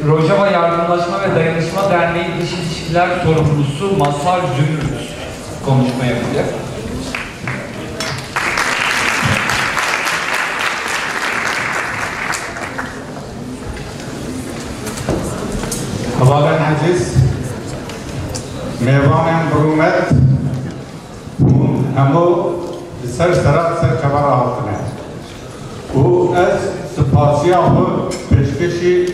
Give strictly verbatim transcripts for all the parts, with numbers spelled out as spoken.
Rojava Yardımlaşma ve Dayanışma Derneği Dış İlişkiler Sorumlusu Masar Zümrüt konuşma yapacak. Hevalên ezîz, mêvanên bi rûmet, hûn hemû li ser sera ser çava re hatine. Û ez spasiya xwe pêşkêşî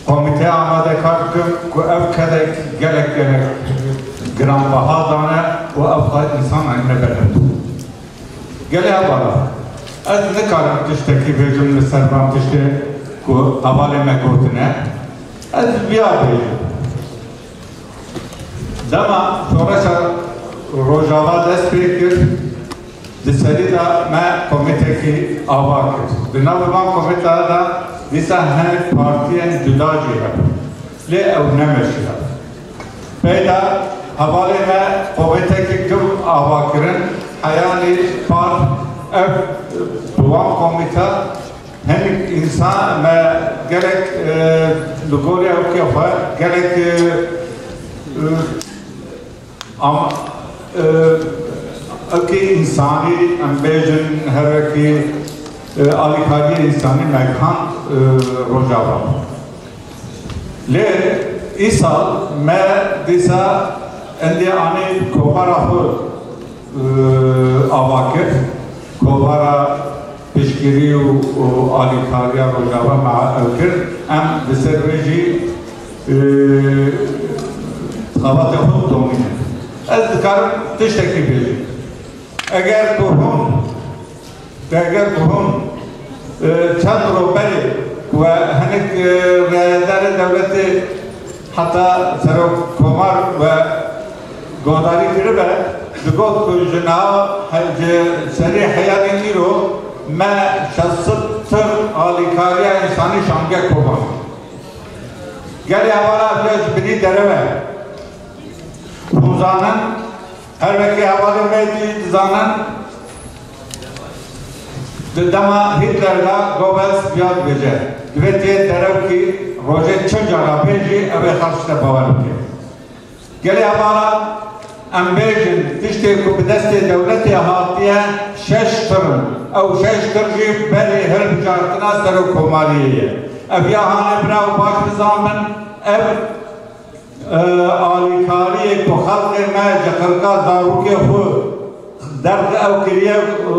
komîteya amadekar dikim ku ev kedek gelek gelek giranbeha dane û ev qas însan anîne ber hevdû. Gelê hevala, ez nikarim tiştekî bêjim li ser van tiştê ku hevalê me gotine. Ez viya bêjim. Dema şoreşa Rojava dest pê kir, di serî de me komîtekî ava kir. Di nav van komîteya de dîsa hinek partiyên cuda jî hebûn. Lê ew nemeşiya. Peyda hevalê me komîtekî kir ava kirin, heyanî par ev bi wan komîte hinek însan me gelek, e, li gorî ewkê xwe gelek, e, e, am, e, ewkê însanî em bêjin her wekî, e, alîkariyê însanî me gihand, e, Rojava. Lê îsal me dîsa endê anî kovara xwe, e, ava kir. Kovara piştgirî û, û alîkariya Rojava me ew kir. Em li ser wê jî, e, xebatê xwe didomînin. Ez dikarim tiştekî bêjim. Eger ku hûn Eger ku hûn, e, çend roj berê ku hinek, e, rêderê dewletê heta serokkomar we guhdarî kiribe, digot ku ji niha he-, ji serê heyarên îro me şeş sed tir alîkariya însanî şandiye Kobanê. Gelê hevala ev ji binî derew e. Hûn zanin, her wekî hevalên me jî dizanin, di dema Hitler de Goebbels viya dibêje, divê tê derew kî rojê çil cara bê jî ew ê xelk ji te bawer bike. Gelê hevala em bêjin, tiştê ku bi destê dewletê hatiye şeş tir in. Ew şeş tir jî berê hilbijartina serokkomariyê ye. Ev ya hane bira û baş bizanbin, ev e, alîkariyê ku xelkê me ji xelka zarokê xwe derxe ew kiriye, e,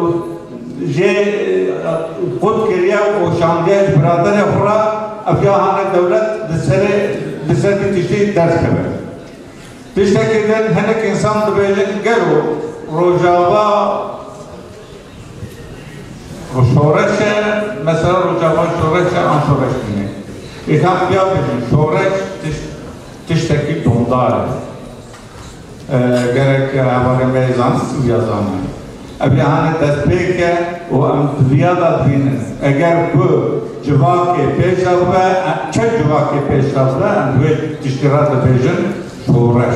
jê, e, qut kiriye û şandiye ji biraderê xwe re, ev ya hane dewlet di serê, di ser vî tiştî derdikeve. Tiştekî din hinek însan dibêjin, gelo Rojava Şoreş e, mesela Rojava şoreş e, an şoreş nîne. Êka em viya bêjin, şoreş tişt-, tiştekî domdar e. E, gerek hevalên me yê zanist viya zanin. Ev ya hane destpêk e û em di viya de dibînin. Eger ku civakê pêş de bibe, em, çi civakê pêş de bibe, em di wê tiştî re dibêjin şoreş.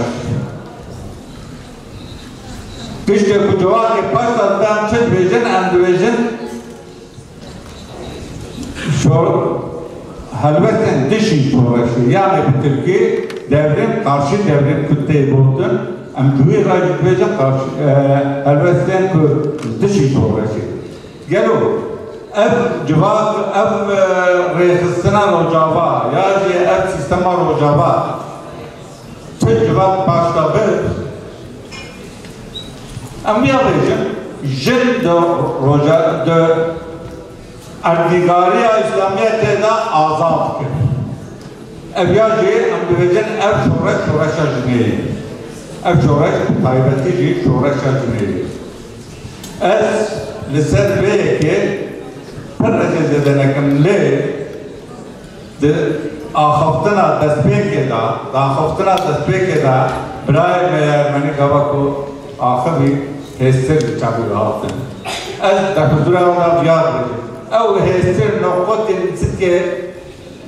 Tiştê ku civakê paş de dibe, em çi dibêjin? Em dibêjin şor-, helwestên dişî şoreşê, yanê bi tirkî devrim, karşı devrim ku tê gotin, em di wî re jî dibêjin karşı, e, helwestên ku dişî şoreşê. Gelo ev civak, ev, e, rêxistina Rojava ya jî ev sîstema Rojava tu civak paş de bir, em ya bêjin, jin di roja, di erdnîgariya Îslamiyetê de azad kir. Ev ya jî em dibêjin, ev şoreş, şoreşa jinê ye. Ev şoreş, bi taybetî jî şoreşa jinê ye. Ez li ser vê yekê pir rêzê zêde nekim, lê di axaftina destpêkê de, di axaftina destpêkê de birayê me Ermenî gava ku axivî hêstir li çavî hatin. Ez di huzura wan de viya dibêjim. Ew hêstir noqotên sikê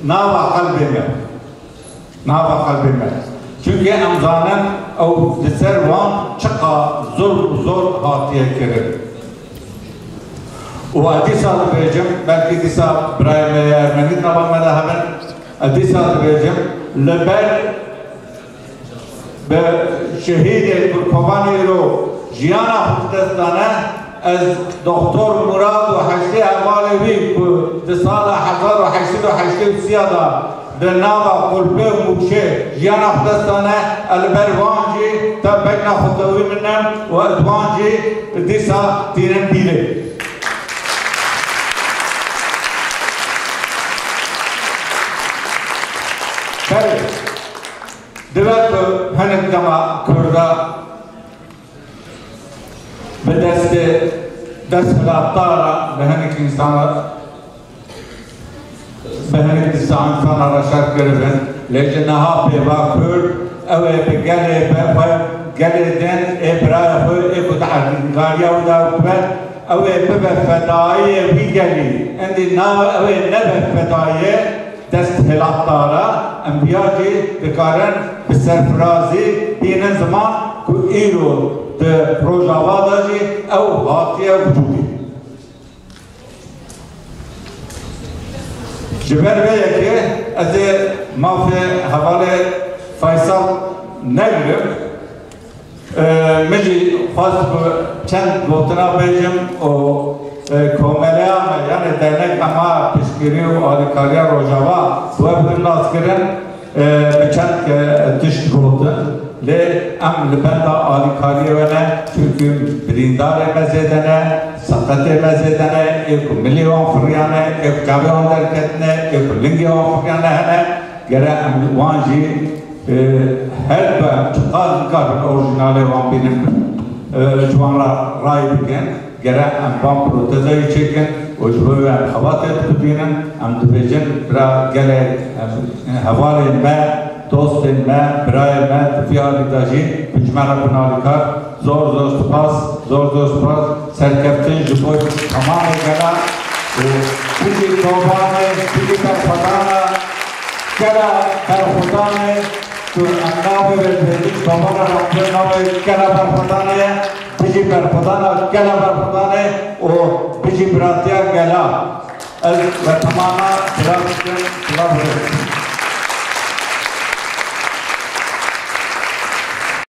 nava qelbê me. Nava qelbê me. Çimkî em zanin ew li ser wan çiqa zulm û zor hatiye kirin. Û ez dîsa dibêjim, belkî dîsa birayê me yê ermenî di nava me de hebin, ez dîsa dibêjim, li ber bi şehîdê ku li Kobanê îro jiyana xwe bi dest dane, ez Doktor Murad û heştê hevalê wî ku di sala hezar û heşt sed û heştê û sê de di nava Qulpê û Mûşê jiyana xwe dest dane, ez li ber wan jî te bejna xwe tewî min im û ez wan jî dîsa tînim bîrê. Belê, dibe ku hinek dema Kurda bi destê desthilatdara, bi hinek însana, bi hinek dîsa însana re şer kiribin. Lê ji niha pê va Kurd, ew ê bi gelê be xwe, gelê din, ê birayê xwe, ê ku di erdnîgariya wî de bûbe, ew ê bibe fedayiyê wî gelî. Endî na ew ê nebe fedayiyê desthilatdara, em viya jî dikarin bi serfirazî bînin ziman ku îro di Rojava de jî ew hatiye wicûdê. Ji ber vê yekê ez ê mafê hevalê Faysal negirim. Ee, min jî xwest ku çend gotina bêjim û, e, komeleya me, yanî derneka me piştgirî û alîkariya Rojava bi we bikin naskirin, e, bi çend ke tişt gotin. Lê em li benda alîkariyê we ne, çimkî birîndarê me zêde ne, seqetê me zêde ne, ê ku milê wan firiyane, ê ku çavê wan derketine, ê ku lingê wan firiyane hene, gere em wan jî Ê, her du em çiqas dikarin orîjinalê wan bînin, ê, ji wan re rayî bikin, gere em van protezayê çêkin û ji bo wê em xebatê dibînin, em dibêjin, bira gelek, em, hevalên me, dostên me, birayên me, di vî alî de jî bi ji me re bin alîkar. Zor zor spas, zor zor spas, serkeftin ji bo temamê gela û bijî Kobanê, bijî berxwedana gela berxwedanê. Tu em navê wê dibêjin, babana Rabbe navê gela berxwedanê ye, bijî berxwedana gela berxwedanê û bijî biratiya gela. Ez ve temama silav dikim, silav dikim.